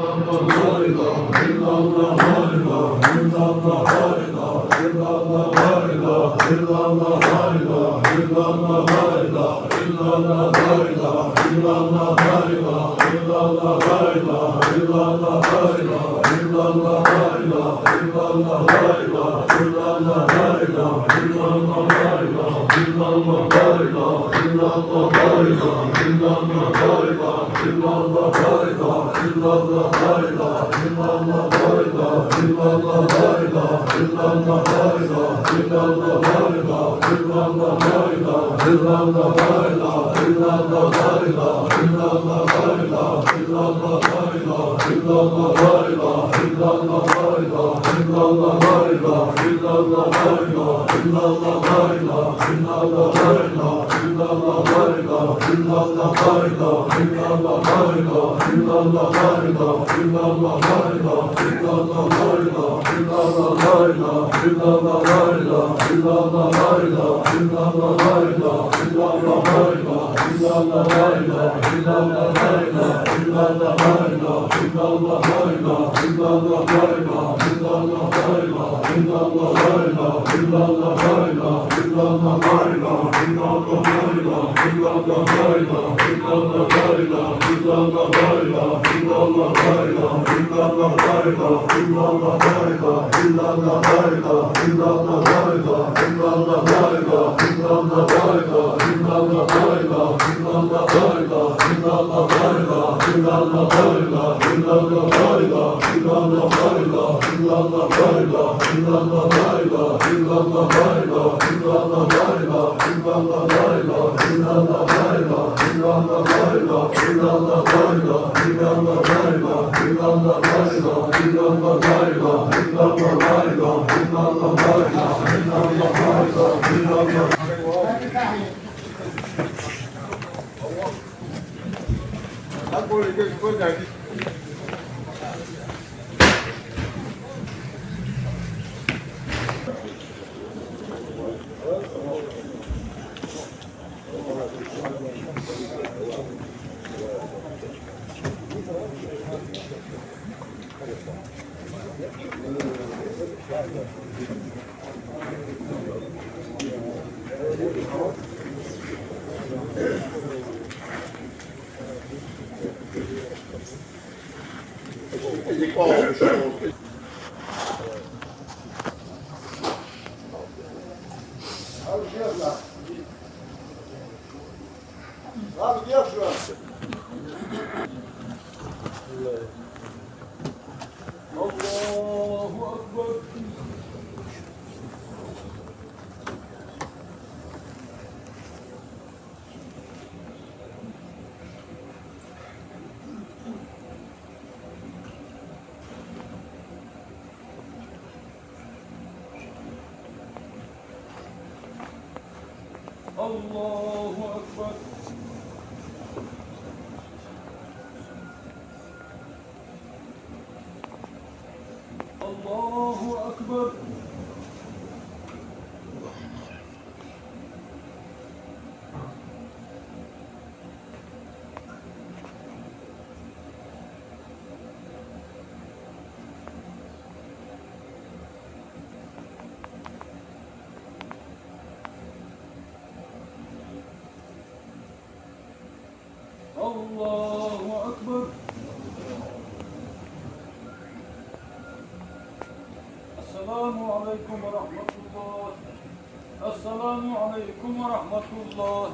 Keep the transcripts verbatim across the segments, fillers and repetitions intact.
الله أكبر. الله أكبر. الله أكبر. الله أكبر. السلام عليكم ورحمة الله. السلام عليكم ورحمة الله.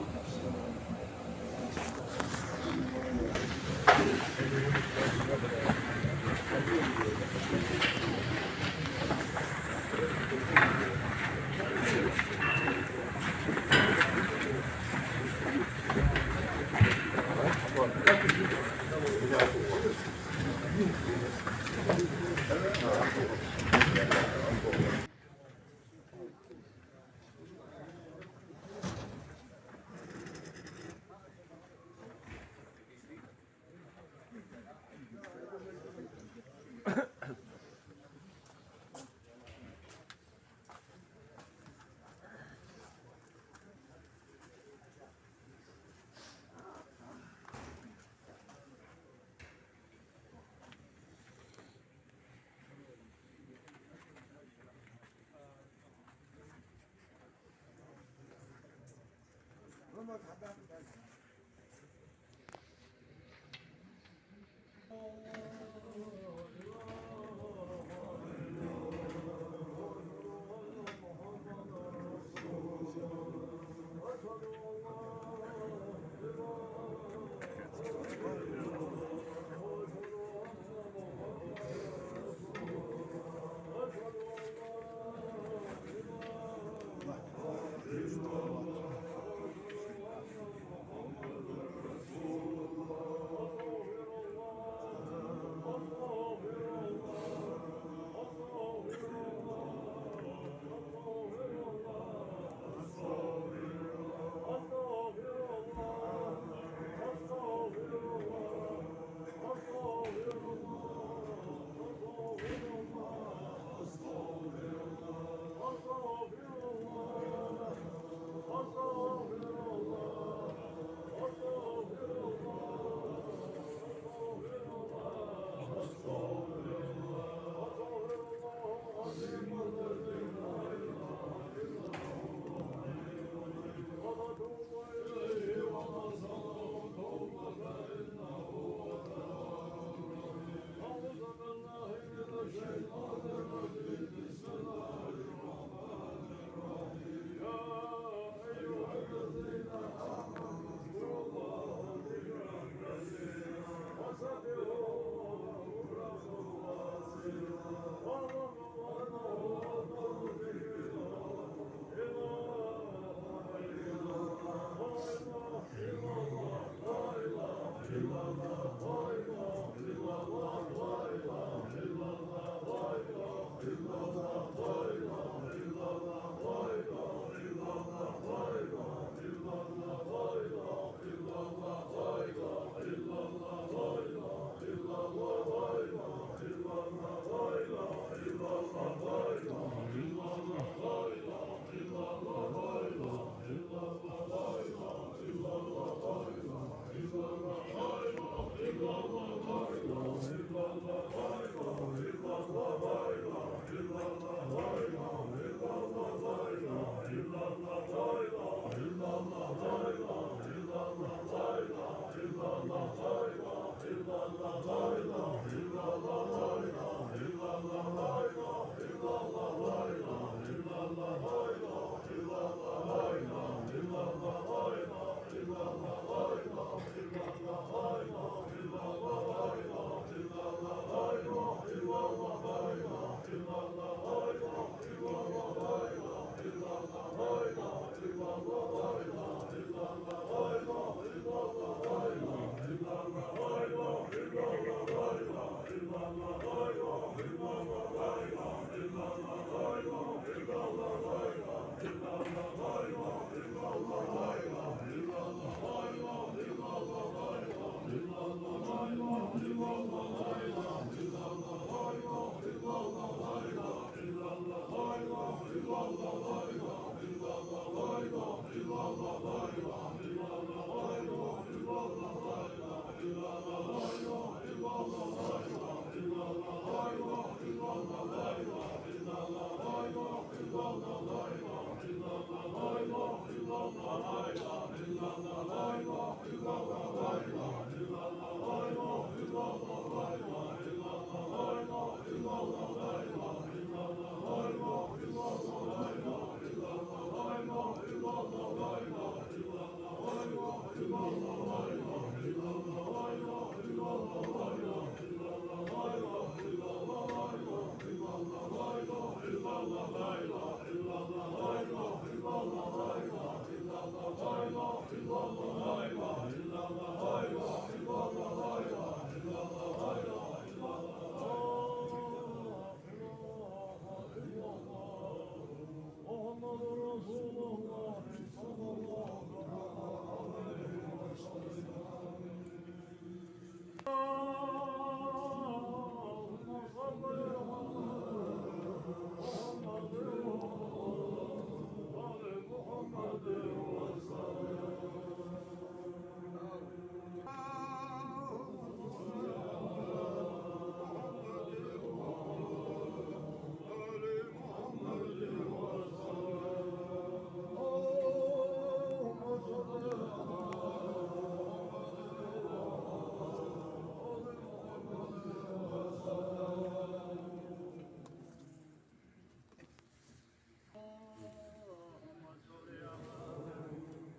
اللهم صل على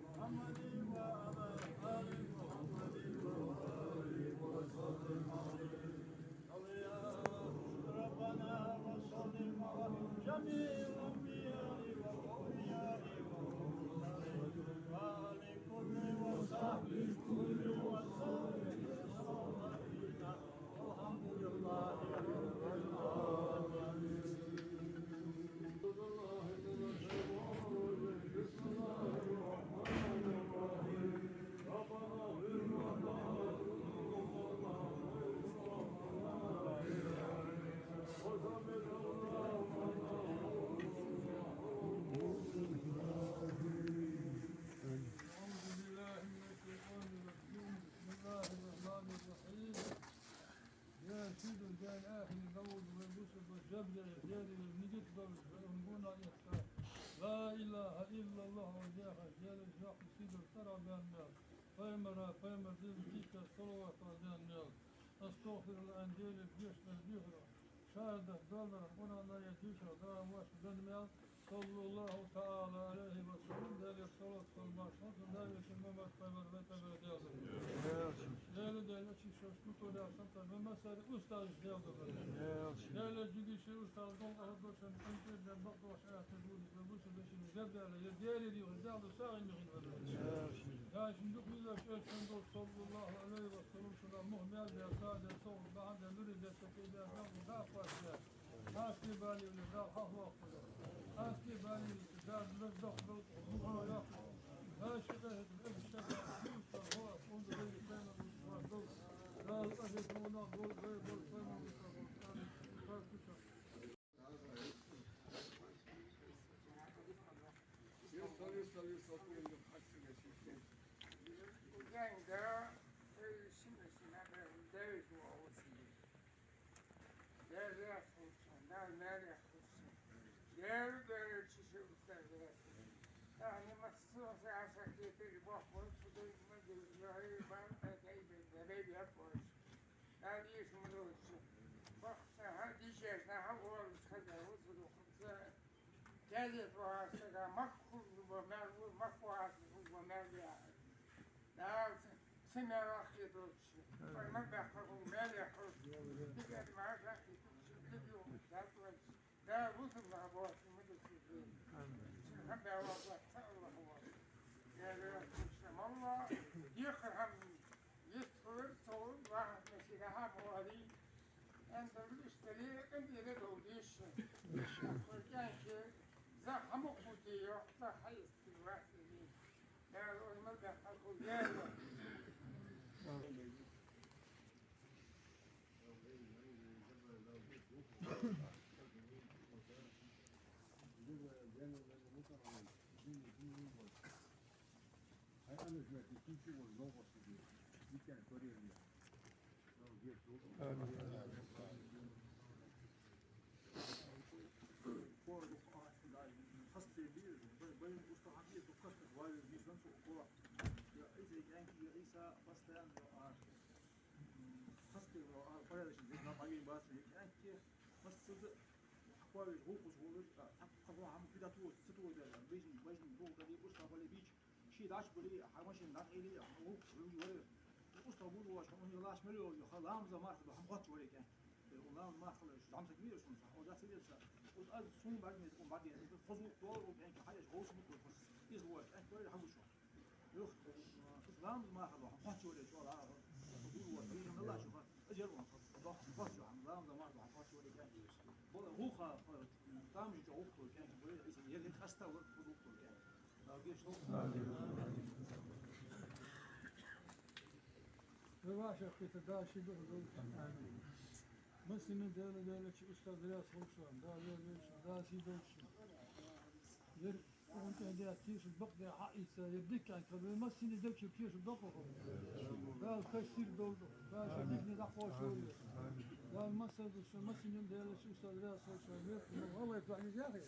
محمد وعلى آل محمد وبارك وسلم عليه. صل يا ربنا وسلم على جميع الأنبياء والأولياء والمرسلين وآل كل وصحبه كل وسلم. الحمد لله رب العالمين. بسم الله الرحمن الرحيم. أعوذ بالله من الشيطان الرجيم. بسم الله الرحمن الرحيم. Я шийла Даьла, ахӀи, Дауд ва Юсуф ва Жабраил, Даьла, нигат долаш, ва ам гуна ихта. لا إله إلا الله ва яхаш, Даьла, жоп сидр цӀара бен мел. Пайхамара, пайхамар дин дика салават ва бен мел. أستغفر الله, ан Даьла, гешт дар дихра. Шаьра духьа доллар Къуръана я дийшар дара ваш бен мел. صلى الله تعالى عليه وسلم, Даьлера салот салам-моаршал хилда, Даьла, ший Мухьаммад пайхамар вай тӀабара Даьла. Даьла, Даьла, ший шоаш кутура санта ва массари устазаш Даьла. Даьла, жиги ший устаз дол ахдошан, къинтӀера бакъдош аьттув вуди, ва бусу дашин габ Даьла, я Даьла, ри ва Даьла, сагӀин михин ва. Даьла, шин дукха визаш эшан дол, صلى الله عليه وسلم, шуна Мухьаммад Даьла, са Даьла, со бахьан Даьла, нури Даьла, сакий Даьла, Даьла, дакъа Даьла. Хьаьшке балийна Дала хьалхаваккхалда. Хьаьшке балийна Дала доккхал мухьал яккха. Хьаьшке хӀета эб шака, дустар хьо, унда вай пайна дустар дол. Дала ахи тхона гол, вай гол, пайна дустар гол. Амин. Дала куча. Даьла, даьла, даьла, даьла, даьла, Даьла раьза хилва шоана, Даьла маьл яхалва шоана. Даьла, Даьла, чу шу устаз раьза хилва. Тахан массаза Ӏа сакхетар, Дала дийша ма долаш, бакъ хьа дийшача наха оалаш хаза вуз хаза. Газет вахьа сага мах хургба мел, мах вахьа хургба мел яхар. Дала са мел вахе долча. Пай ма баьхка хул мел яхар. Дика ма баьхка хул. Дала вусам ма бохи ма дусу. Амин. Ха бяла ца Аллах ва. Я Аллах, дехар хам Йистхилар, цо вахар, масира хьа ма вари. Эн далуш дале, эн дале долдиш. Ахпа кӀаьнки, за хьамукъ бути йохта, хьайсти вахтини. Дала ойма бяххал хул яла. Ши даш бали, хьа машин дӀакъайли, хьа гӀулакх хьулжи варий. УстагӀа буду ваш, хьа лаш мел йолу, хьа ламаза марха ду, хьа хотташ варий кӀен. Ламаза марха хила, шу дӀа ма саг вирус, хьа оза ца вирус. Ус аз сум бадме, ум бадме, хоза гӀулакх долу, хьа эш гӀовс мукъу, иза ваш, кӀен варий, хьа гуш ваш. Юх, ус ламаза марха ду, хьа хотташ варий, чула, буду ваш, вижа мелла шу, хьа, аз яр ван, хьа, хьа хотташ, хьа ламаза марха ду, хьа хотташ варий кӀен. Бола гӀулакха, там же гӀулакх кӀен, варий, иза яр хин къаста вар, хоза гӀулакх кӀен. Вай ваша кхета, Дала ши духьа долчу. Амин. Массанна Дала, Дала чи устаз ряс хӀума шу, Дала вер вер шу, Дала ши долчу. Ер хӀума тӀе де, тешал бакъ де, хьаийца, ер дикка хӀума, массанна дерчу тешал бакъ хӀума. Дала кассир долу, Дала ши дикне дӀакхочур. Дала массар ду шу, массанна Дала чи устаз ряс хӀума шу, вер хӀума, валлай, тохьни яхе.